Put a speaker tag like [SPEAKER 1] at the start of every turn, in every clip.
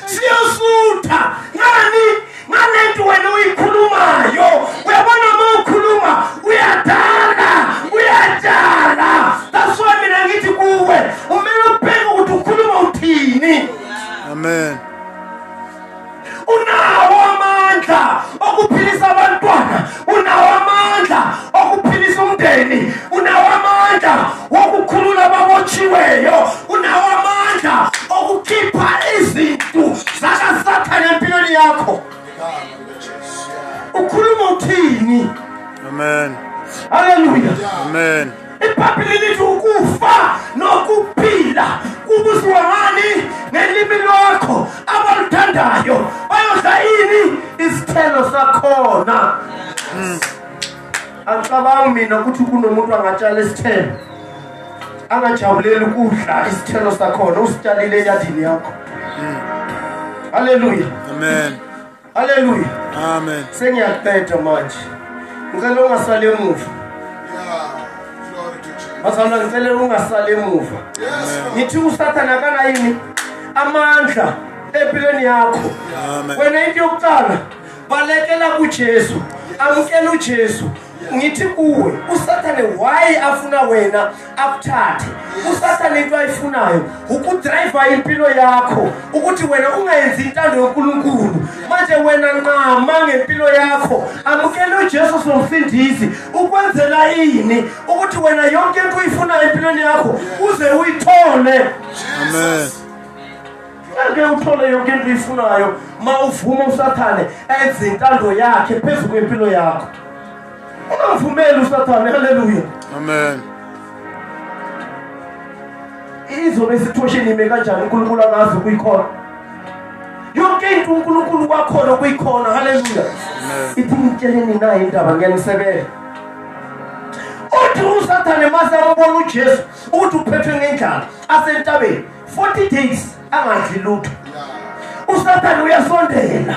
[SPEAKER 1] siyosutha ngani wena uyikhulumayo. Uyabona uma ukhuluma uyajala. That's why mina ngithi kuwe umele ubheke ukuthi ukhuluma uthini.
[SPEAKER 2] Amen.
[SPEAKER 1] Unawo amandla okuphilisa abantwana, unawo amandla okuphilisa umndeni, unawo amandla okukhulula ababotshiweyo, unawo amandla okukhipha izinto zakaSathane empilweni yakho. Ukhuluma uthini?
[SPEAKER 2] Amen.
[SPEAKER 1] Hallelujah.
[SPEAKER 2] Amen.
[SPEAKER 1] iBhayibheli lithi ukufa nokuphila kubusiwa ngani? Ngelimi lwakho abaluthandayo bayodla yini? Isithelo sakhona. Angicabangi mina ukuthi kunomuntu angatshala isithelo angajabuleli ukudla isithelo sakhona usitshalile eyadini yakho. Hallelujah.
[SPEAKER 2] Amen.
[SPEAKER 1] Hallelujah.
[SPEAKER 2] Amen.
[SPEAKER 1] Sengiyaqeda manje. Ngicela ungasali emuva. Bazalwa ngicela ungasali emuva. Ngithi uSathane akana yini amandla empilweni yakho. Wena into yokuqala balekela kuJesu. Amukela uJesu. Ngithi kuwe uSathane why afuna wena akuthathe? uSathane into ayifunayo ukudrive impilo yakho ukuthi wena ungayenzi intando yoNkulunkulu. Manje wena nqama ngempilo yakho, amukela uJesu somsindisi ukwenzela yini? Ukuthi wena yonke into uyifunayo empilweni yakho uze uyithole.
[SPEAKER 2] Amen.
[SPEAKER 1] Ake uthole yonke into uyifunayo ma uvuma uSathane enze intando yakhe phezulu kwempilo yakho. Ungavumeli uSathane. Hallelujah.
[SPEAKER 2] Amen.
[SPEAKER 1] Izobe situation ime kanjani uNkulunkulu angazi kuyikhona. Yonke into uNkulunkulu kwakhona kuyikhona. Hallelujah. Ithi ngitsheleni naye indaba ngiyanisebela. Uthi uSathane masambona uJesu ukuthi uphethwe ngendlala asentabeni 40 days angadli lutho. uSathane uyasondela.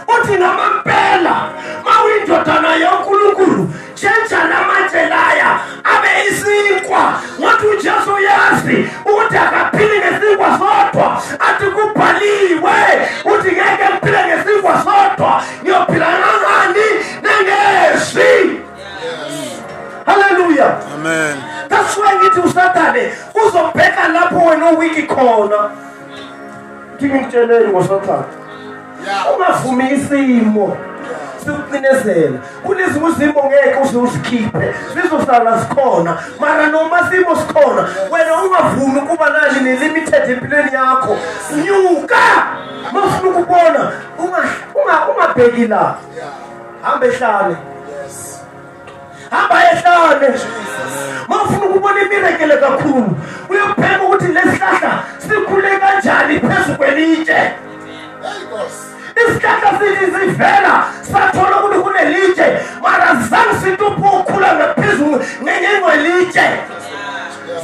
[SPEAKER 1] Uthi ngamampela mawuyindodana yoNkulunkulu tshentsha lamatshe laya abe isinkwa. Ngothi uJesu uyazi ukuthi akaphili ngesinkwa sodwa, athi kubhaliwe uthi ngeke ngiphile ngesinkwa sodwa, ngiyophila ngani nangesi. Hallelujah.
[SPEAKER 2] Amen.
[SPEAKER 1] That's why ngithi uSathane uzobheka lapho wena uwiki khona. Ngikutsheleni ngoSathane, ungavumi isimo sikucinezela. Kulezi izimo ngeke uzikhiphe, sizohlala sikhona. Mara noma simo sikhona, wena ungavumi kuba nali nelimited empilweni yakho. Nyuka mafuna ukubona, ungabheki la. Hamba ehlane. Hamba ehlane. Mafuna ukubona imiracle kakhulu, uyobheka ukuthi lesihlahla sikhule kanjani phezulu kwelitshe. Isihlahla sizivela sathola ukuthi kunelitshe, mara zange situpho ukukhula ngaphezulu ngengelitshe.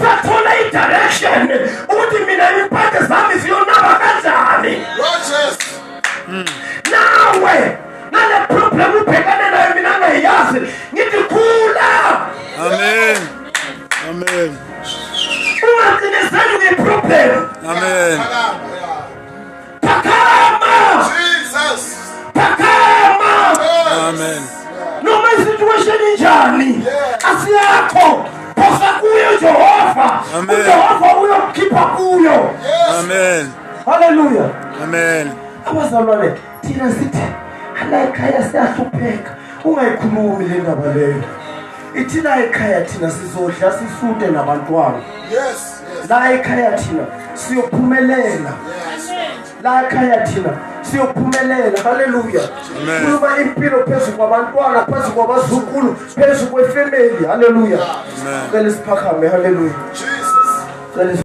[SPEAKER 1] Sathola i-direction ukuthi mina impande zami ziyonaba kanjani. Nawe nale problem ubhekane nayo mina ngayazi, ngithi khula.
[SPEAKER 2] Amen. Amen.
[SPEAKER 1] Ungacinezeli ngeproblem.
[SPEAKER 2] Amen.
[SPEAKER 1] Pakama.
[SPEAKER 3] Jesus.
[SPEAKER 1] Pakama.
[SPEAKER 2] Amen.
[SPEAKER 1] Noma situation injani asiyakho phosa kuyo Jehova.
[SPEAKER 2] Amen.
[SPEAKER 1] uJehova uyokhipha kuyo.
[SPEAKER 2] Amen.
[SPEAKER 1] Hallelujah.
[SPEAKER 2] Amen.
[SPEAKER 1] Abazalwane thina sithi la ekhaya siyahlupheka, ungayikhulumi le ndaba leyo. Ithina ekhaya thina sizodla sisude nabantwana.
[SPEAKER 3] Yes.
[SPEAKER 1] La ekhaya thina siyophumelela. La ekhaya thina siyophumelela. Hallelujah.
[SPEAKER 2] Amen.
[SPEAKER 1] Kuba impilo phezulu kwabantwana, phezulu kwabazukulu, phezulu kwefamily. Hallelujah.
[SPEAKER 2] Amen.
[SPEAKER 1] Cela siphakame. Hallelujah.
[SPEAKER 3] Jesus.
[SPEAKER 1] Cela